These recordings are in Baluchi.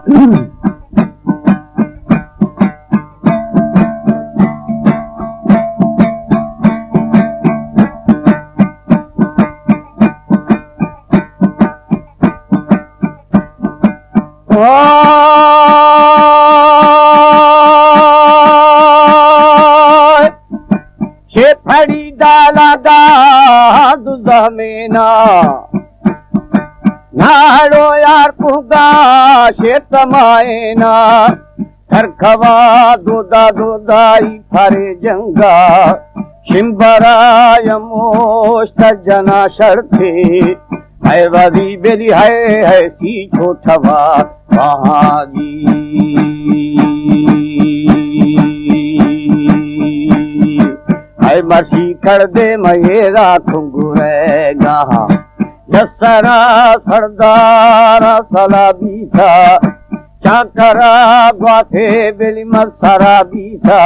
شے پھڑی دالا دا دزہ مینا، ناڑو یار کوگا شے تمائینا، ترکوا دودا دودا ای پھرے جنگا، شمبرا یموشت جنا شرطے، اے وزی بلی ہے ہے سی چھوٹوا بہادی۔ اے مرشی کر دے میرا کنگرے گاہا، جسرا سردارا سلا بیتا، چاکرا گواتے بلی مسرا بیتا،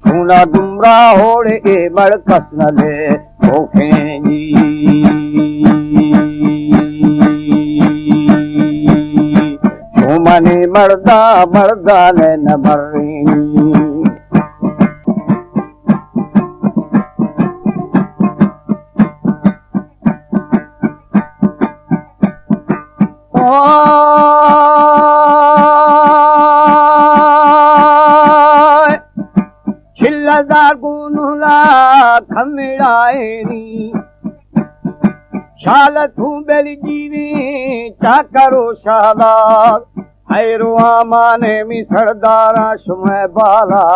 چونا دمرا ہوڑے اے مڑ کس نہ لے، بھوکیں جی۔ چو منے مرداں، مرداں نے نہ مرینی۔ آئے، چل ہزار گونولا کھمڑائینی، شال تھوں بل جیویں چاکر و شہدار، خیر و امان می سرداراں شمئے بالا۔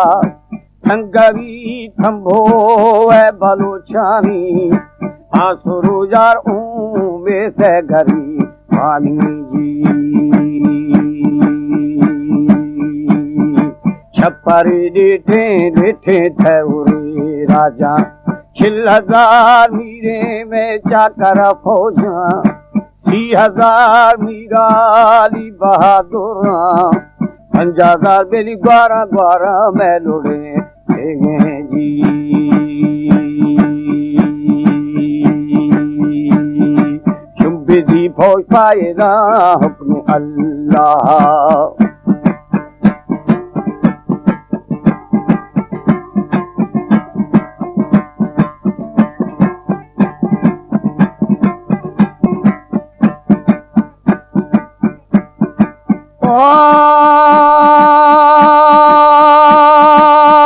تنگوی تھمبو اے بلوچانی، آسرو یار اوں بے سے گری پانی جی۔ چھپری ڈیٹیں ڈیٹیں تھے ارے راجا، چل ہزار میرے میں چاکر فوجاں، سی ہزار میرالی بہادراں، پنجاہ ہزار بیلی گوارا گوارا میں لوڑے دیگیں جی۔ چمبے دی فوج پائے دا حکم اللہ۔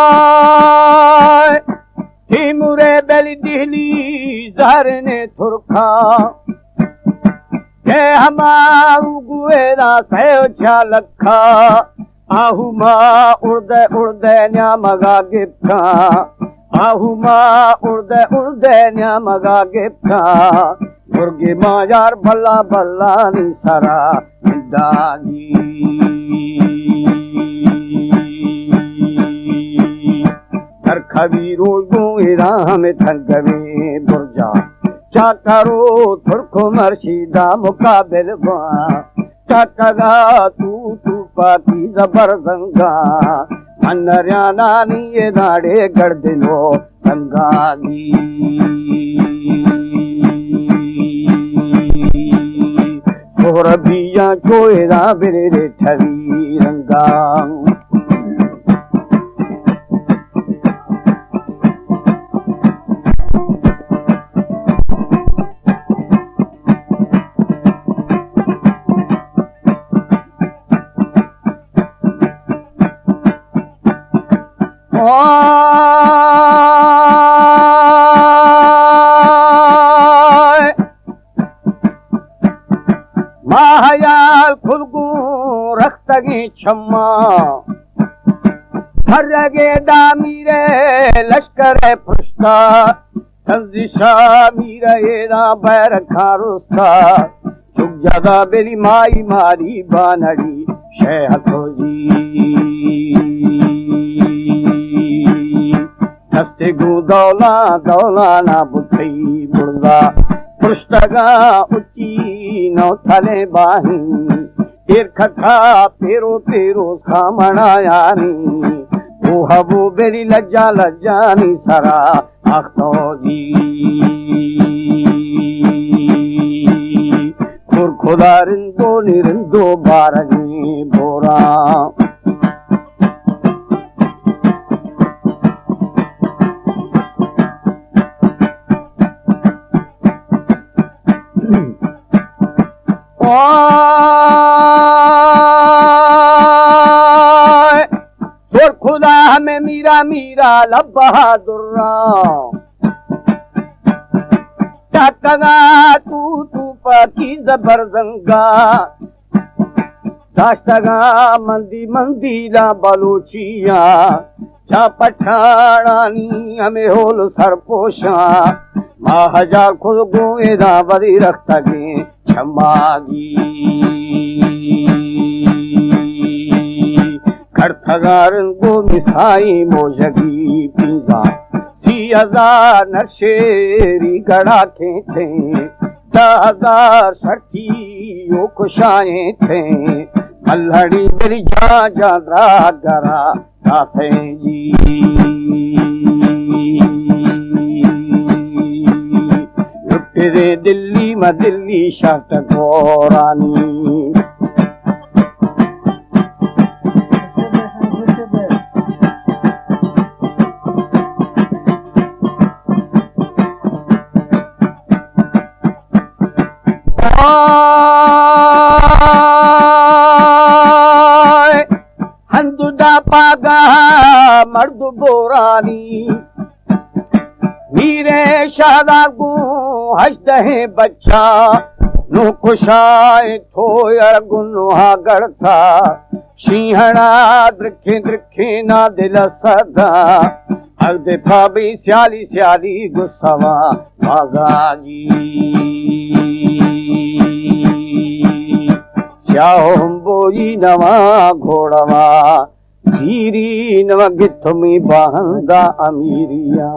آئے، تیمور بل دہلی زہرن ترکاں، کہ ہما گوئے دا سیو چالکا، آہو ما اردے اردے نیامگا گپتاں، آہو ما اردے اردے نیامگا گپتاں، مرگے ما یار بلا بلانی سرا دانی۔ در کبھی روز گوں ایران ہمیں تھنگویں برجا، چاکرو ترک و مرشیدا مقابل باں۔ ٹکگا تو تو پاکی زبر زنگا، من ریانانی یہ داڑے گردنو سنگانی۔ سہربیاں چوئے دا برے ٹھوی رنگا۔ آئے، ماہیال کلگوں رختگیں چماں، پھرگے دامیرے لشکر پشتا، تنزی شاہ میرے دا بیرکھاں رستا، چک جدا بلی مائی ماری بانڑی شے ہتو جی۔ دستے گوں دولاں، دولانا بتئی برزا، پرشتگاں اچی نو تھلیں باہیں، ایر کھکا پیرو پیرو سامنا یاری، او ہبو بری لجا لجانی سرا اختو جی۔ پر خدا رندو نی رندو بارگی بورا۔ اوئے! سر خدا ہمیں میرا میرا لب بہادر را۔ ٹاکگا تو تو پاکی زبر زنگا۔ داشتگا مندی مندی لا بلوچیاں۔ چا پٹھانانی ہمیں ہول سرپوشاں۔ ما ہزار خود گوں ادا بدی رختگیں۔ چماگی کڑتگارن گو مسائی موجگی پیزا۔ سی ہزار نشیری گڑا کھینچیں، دہ ہزار سٹی او کشائیں تھیں۔ ملہڑی میری جان جان را گرا۔ کافیں جی۔ لٹے دے دلی ما دلی شرط گورانی۔ آئے ہند دا پاگا مرد بورانی۔ میرے شہدا گوں ہژدہیں بچہ، نوں کشائے تو یڑ گوں نوہا گڑتا۔ شیہڑا درکھیں درکھیں نا دل سدا۔ ہر دے پھابی سیالی سیالی گسوا بازاگی۔ سیاہ ہمبوئی نواں گھوڑوا۔ پیری نواں گتمی باہندا امیریا۔